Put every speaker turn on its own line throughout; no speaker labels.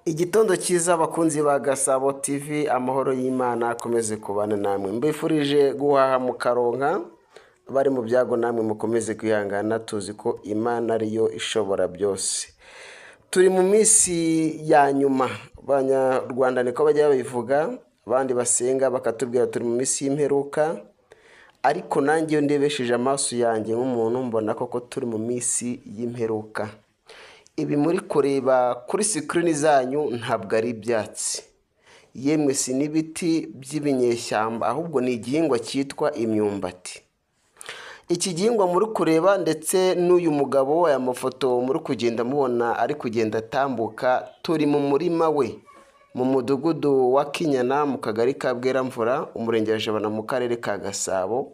Igitondo cyiza abakunzi ba Gasabo TV, amahoro y'Imana akomeze kubana namwe. Mbifurije guhaha mukaronka, bari mu byago namwe mukomeze kwihangana, tuzi ko Imana ariyo ishobora byose. Turi mu minsi ya nyuma, Abanyarwanda niko bajya babivuga, abandi basenga bakatubwira turi mu minsi y'imperuka, ariko nanjye iyo ndebesheje amaso yanjye nk'umuntu mbona koko turi mu minsi y'imperuka. Ibi muri kureba kuri sikirini zanyu ntabwo ari ibyatsi, yemwe si n'ibiti by'ibinyeshyamba, ahubwo ni igihingwa cyitwa imyumbati. Iki gihingwa muri kureba ndetse n'uyu mugabo, aya mafoto muri kugenda mubona ari kugenda atambuka, turi mu murima we mu mudugudu wa Kinyana mu kagari ka Bweramvura, umurenge wa Jabana mu karere ka Gasabo,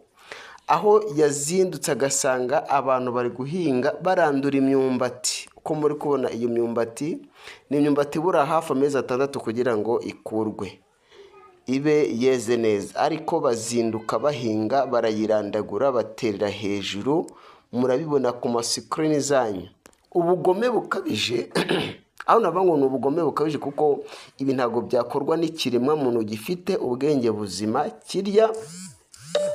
aho yazindutse agasanga abantu bari guhinga barandura imyumbati. Uko muri kubona iyo myumbati ni imyumbati ibura hafi amezi 6 kugira ngo ikurwe ibe yeze neza, ariko bazinduka bahinga barayirandagura baterera hejuru, murabibona ku masikirini zanyu. Ubugome bukabije, aho navuga ngo ni ubugome bukabije kuko ibi ntabwo byakorwa n'ikiremwa muntu gifite ubwenge buzima kirya,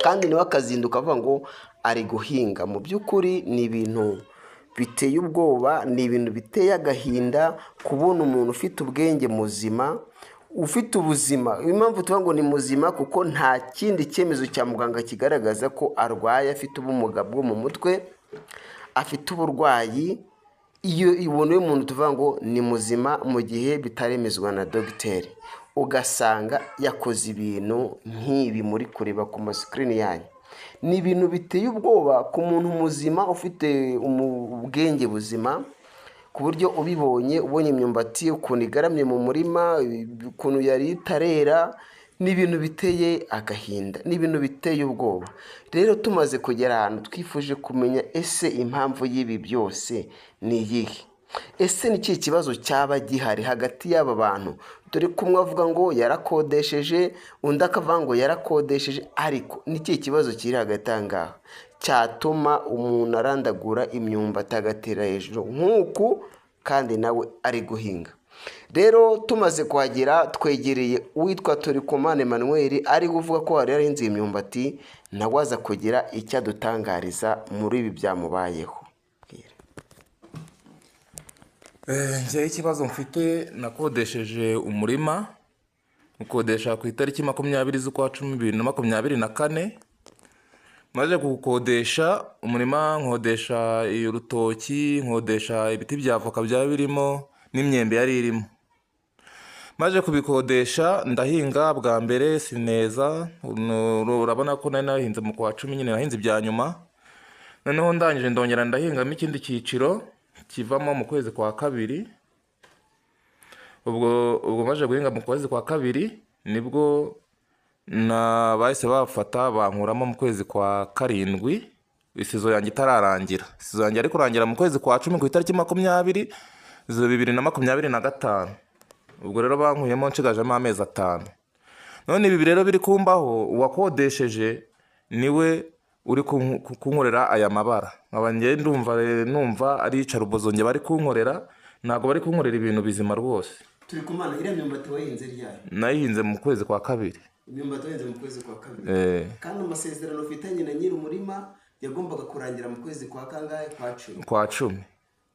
kandi nawe akazinduka avuga ngo ari guhinga. Mu by'ukuri ni ibintu biteye ubwoba, ni ibintu biteye agahinda kubona umuntu ufite ubwenge muzima, ufite ubuzima. Impamvu tuvuga ngo ni muzima kuko nta kindi cyemezo cya muganga kigaragaza ko arwaye, afite ubumuga bwo mu mutwe, afite uburwayi. Iyo ibona uyu muntu tuvuga ngo ni muzima mu gihe bitaremezwa na dogiteri, ugasanga yakoze ibintu nk'ibi muri kureba ku masikirini yanyu. Ni ibintu biteye ubwoba ku muntu muzima ufite ubwenge buzima, ku buryo ubibonye, ubonye imyumbati ukuntu igaramye mu murima, ukuntu yari itarera, ni ibintu biteye agahinda, ni ibintu biteye ubwoba. Rero tumaze kugera ahantu twifuje kumenya ese impamvu y'ibi byose ni iyihe? Ese ni ikihe kibazo cyaba gihari hagati y'aba bantu? Dore ko umwe avuga ngo yarakodesheje, undi akavuga ngo yarakodesheje, ariko ni ikihe kibazo kiri hagati aha ngaha cyatuma umuntu arandagura imyumbati agatera hejuru nk'uku kandi nawe ari guhinga? Rero tumaze kuhagera twegereye uwitwa Turikumana Emmanuel ari uvuga ko yari yarahinze imyumbati, nawe aza kugira icyo adutangariza muri ibi byamubayeho.
Njyewe ikibazo mfite, nakodesheje umurima, ukodesha ku itariki 20 z'ukwa 10 2024. Maze kuwukodesha umurima, nkodesha urutoki, nkodesha ibiti bya avoka byaba birimo n'imyembe yari irimo. Maze kubikodesha ndahinga bwa mbere sineza, urabona ko nari nahinze mu kwa 10 nyine, nahinze ibya nyuma. Noneho ndangije ndongera ndahingamo ikindi cyiciro kivamo mu kwezi kwa 2. Ubwo maze guhinga mu kwezi kwa 2 nibwo na bahise bafata bankuramo mu kwezi kwa 7, isizo yanjye itararangira. Isizo yanjye ari kurangira mu kwezi kwa 10 ku itariki 20 2025. Ubwo rero bankuyemo nshigajemo amezi 5. None ibi rero biri kumbaho, uwakodesheje niwe uri kunkorera aya mabara. Nkaba njye ndumva ari iyicarubozo njye bari kunkorera, ntabwo bari kunkorera ibintu bizima rwose.
Turikumana, iriya myumbati wayihinze ryari?
Nayihinze mu kwezi kwa 2.
Imyumbati wayihinze mu kwezi kwa 2. Kandi amasezerano ufitanye na nyiri umurima yagombaga kurangira mu kwezi kwa kangahe? Kwa 10.
Kwa 10.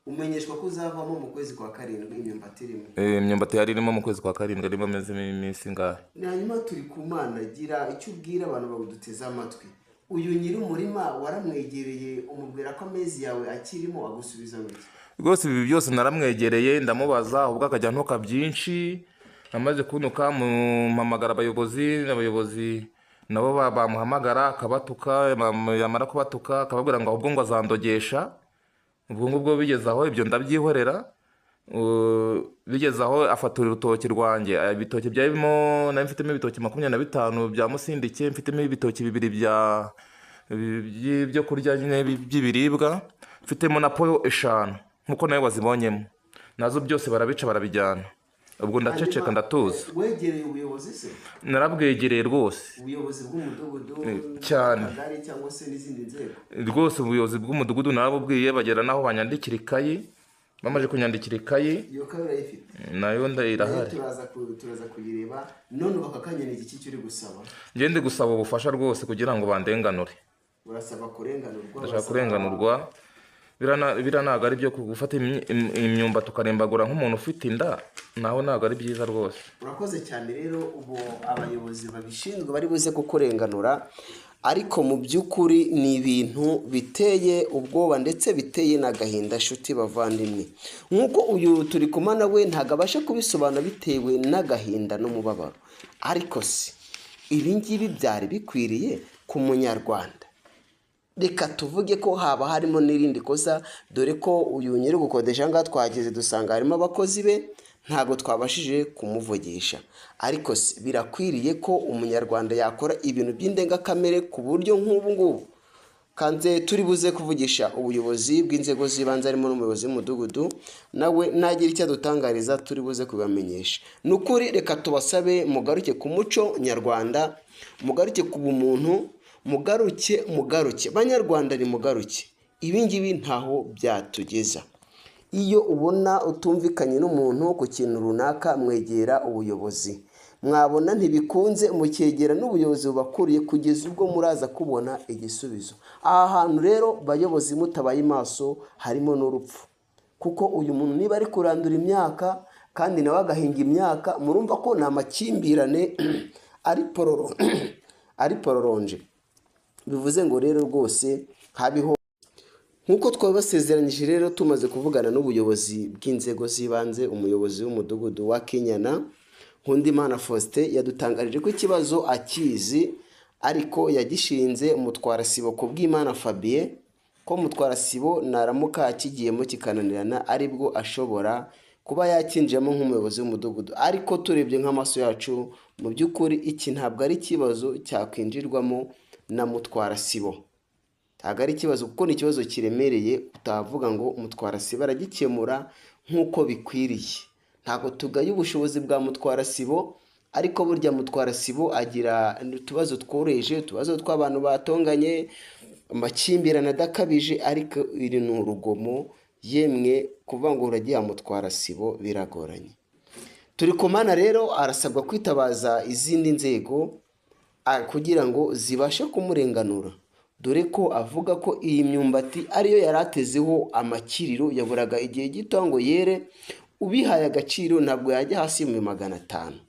Umenyeshwa ko uzavamo mu kwezi kwa 7 imyumbati irimo.
Imyumbati yari irimo mu kwezi kwa 7, irimo amezi iminsi ingahe?
Hanyuma Turikumana, gira icyo ubwira abantu baguduteze amatwi. Uyu nyiri umurima waramwegereye umubwira ko amezi yawe akirimo, agusubiza gute?
Rwose ibi byose naramwegereye ndamubaza, ahubwo akajya antuka byinshi. Amaze kuntuka muhamagara abayobozi, abayobozi nabo bamuhamagara akabatuka, yamara kubatuka akababwira ngo ahubwo ngo azandogesha. Ubwo ngubwo bigeze aho ibyo ndabyihorera. Bigeze aho afatura urutoki rwanjye. Ibitoki byarimo, nari mfitemo ibitoki 25 bya musindike, mfitemo ibitoki 2 byo kurya nyine by'ibiribwa, mfitemo na poyo 5 nkuko nawe wazibonyemo, nazo byose barabica barabijyana. Ubwo ndaceceka ndatuza.
Wegereye ubuyobozi se?
Narabwegereye rwose.
Ubuyobozi bw'umudugudu
cyane
akagari cyangwa se n'izindi nzego?
Rwose ubuyobozi bw'umudugudu narabubwiye, bagera naho banyandikira ikayi Bamaze kunyandikira ikayi.
Iyo kayi urayifite?
Nayo irahari.
Turaza kuyireba. None ubu aka kanya ni igiki uri gusaba?
Njye ndi gusaba ubufasha rwose kugira ngo bandenganure.
Urasaba kurenganurwa?
Ndashaka kurenganurwa. Biriya ntabwo ari byo gufata imyumbati ukarembagura nk'umuntu ufite inda, naho ntabwo ari byiza rwose.
Urakoze cyane. Rero ubu abayobozi babishinzwe bari buze kukurenganura, ariko mu by'ukuri ni ibintu biteye ubwoba ndetse biteye n'agahinda, nshuti bavandimwe. Nk'uko uyu turi kumana we ntabwo abasha kubisobanura bitewe n'agahinda n'umubabaro, ariko se ibi ngibi byari bikwiriye ku munyarwanda? Reka tuvuge ko haba harimo n'irindi kosa, dore ko uyu nyiri gukodesha ngaha twageze dusanga harimo abakozi be, ntabwo twabashije kumuvugisha. Ariko se birakwiriye ko umunyarwanda yakora ibintu by'indengakamere ku buryo nk'ubu ngubu? Kanze turi buze kuvugisha ubuyobozi bw'inzego z'ibanze, harimo n'umuyobozi w'umudugudu, nawe nagira icyo adutangariza turi buze kubibamenyesha. Ni ukuri reka tubasabe mugaruke ku muco nyarwanda, mugaruke ku bumuntu, mugaruke, mugaruke banyarwanda, ni mugaruke. Ibi ngibi ntaho byatugeza. Iyo ubona utumvikanye n'umuntu ku kintu runaka, mwegera ubuyobozi, mwabona ntibikunze mukegera n'ubuyobozi bubakuriye, kugeza ubwo muraza kubona igisubizo. Aha hantu rero bayobozi mutabaye maso harimo n'urupfu, kuko uyu muntu niba ari kurandura imyaka kandi nawe agahinga imyaka, murumva ko ni amakimbirane ari pororonje. Bivuze ngo rero rwose habiho nk'uko twabasezeranyije. Rero tumaze kuvugana n'ubuyobozi bw'inzego z'ibanze, umuyobozi w'umudugudu wa Kinyana, Nkundimana Faustin, yadutangarije ko ikibazo akizi, ariko yagishinze Mutwarasibo Kubwimana Fabien, ko Mutwarasibo naramuka akigiyemo kikananirana aribwo ashobora kuba yakinjiramo nk'umuyobozi w'umudugudu. Ariko turebye nk'amaso yacu, mu by'ukuri iki ntabwo ari ikibazo cyakwinjirwamo na Mutwarasibo, ntabwo ari ikibazo, kuko ni ikibazo kiremereye utavuga ngo Mutwarasibo aragikemura nk'uko bikwiriye. Ntabwo tugaye ubushobozi bwa Mutwarasibo, ariko burya Mutwarasibo agira utubazo tworoheje, utubazo tw'abantu batonganye, amakimbirane adakabije, ariko iri ni urugomo. Yemwe, kuvuga ngo uragiye Mutwarasibo biragoranye. Turi kumana rero arasabwa kwitabaza izindi nzego kugira ngo zibashe kumurenganura, dore ko avuga ko iyi myumbati ariyo yari atezeho amakiriro, yaburaga igihe gito ngo yere. Ubihaye agaciro ntabwo yajya hasi mu 500.